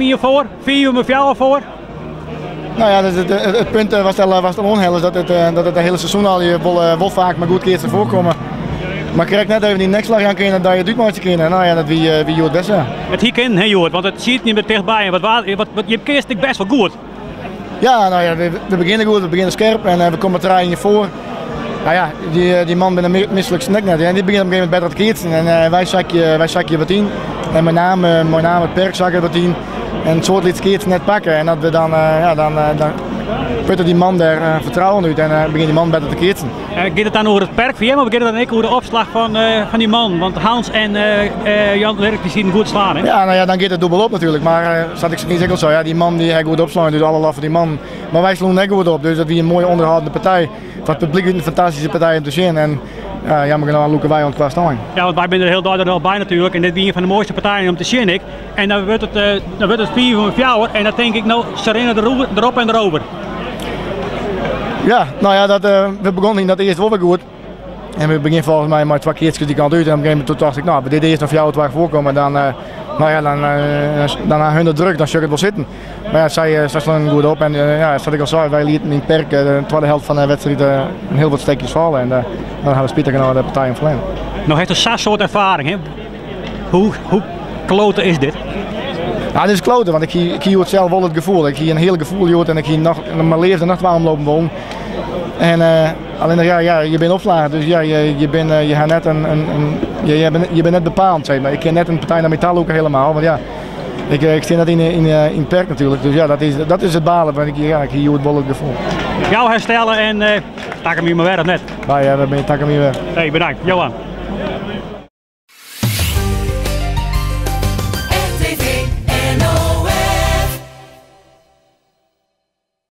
ien foar, 5-4 foar. Nou ja, it punt watst al oanhellest, dat it de hiele seizoen al je wol faak mei goed keatsen foarkomme. Mar krekt net even dy nekslach jaan kinne dat je it útmeitsje kinne. Nou ja, dat wie hjoed best sa. It hie kinnen, hè, hjoed, want it siet jim der tichtby en wat, jim keatsten ek best wol goed. Ja, nou ja, we begjinne goed, we begjinne skerp en we komme 3-1 foar. Nou ja, dy mannen binne misliksten ek net. En dy begjinne op in gegeven momint better te keatsen. En wy sakje wat yn. En mei name it perk sakket wat yn. En in soad lyts keatsen net pakke. En dat we dan, ja, dan putte dy man der fertrouwen út en begjint dy man better te keatsen. Giet it dan oer it perk fan jim of giet it dan ek oer de opslach fan dy man? Want Hans en Jan Dirk dy sieten goed te slaan, hè? Ja, nou ja, dan giet it dûbel op natuerlik. Mar sa't ik sakrys ek al sei, ja, dy man dy hat goed opslein, dus alle lof foar dy man. Mar wy sloegen ek goed op, dus dat wie in moaie ûnderhâldende partij. Foar it publyk wie it in fantastyske partij om te sjen en ja, jammer genôch lûke wy oan it koartst ein. Ja, want wy binne der hiel dei der al by natuerlik en dit wie ien fan de moaiste partijen om te sjen ek. En dan wurdt it, dan wurdt it 5-4 en dan tink ik no, se rinne derop en derover. Ja, nou ja, dat, we begonnen yn dat earst wol wer goed. En we beginnen volgens mij mei twa keatskes dy kant út. En op een gegeven moment toen tocht ik, nou, as we dit earst noch 4-2 foarkomme, dan, nou ja, dan, dan ha hun de druk, dan sjoch ik it wol sitten. Mar ja, sy slaan goed op en ja, sa't ik al sei, wy lieten yn it perk de twadde helte fan de wedstriid in hiel wat stekjes falle en dan ha we spitich genôch de partij om ferlern. No hast sa'n soad erfaring, hè? Hoe klote is dit? Ja, dit is klote, want ik hie hjoed sels wol it gefoel. Ik hie in hiel gefoel hjoed en ik hie noch, mar leafst noch twa omlopen wollen. En allinnich ja, ja, je binne opslagen, dus ja, je binne, je ha net in, je binne net bepaald, zeg maar. Ik kin net in partij nei my ta lûke helemaal, want ja, ik stean net yn it perk natuerlik. Dus ja, dat is it balen, want ja, ik hie hjoed wol it gefoel. Gau herstelle en takom jier mar wer, of net? Ja, ja, we binne takom jier wer. Hey, bedankt. Johan.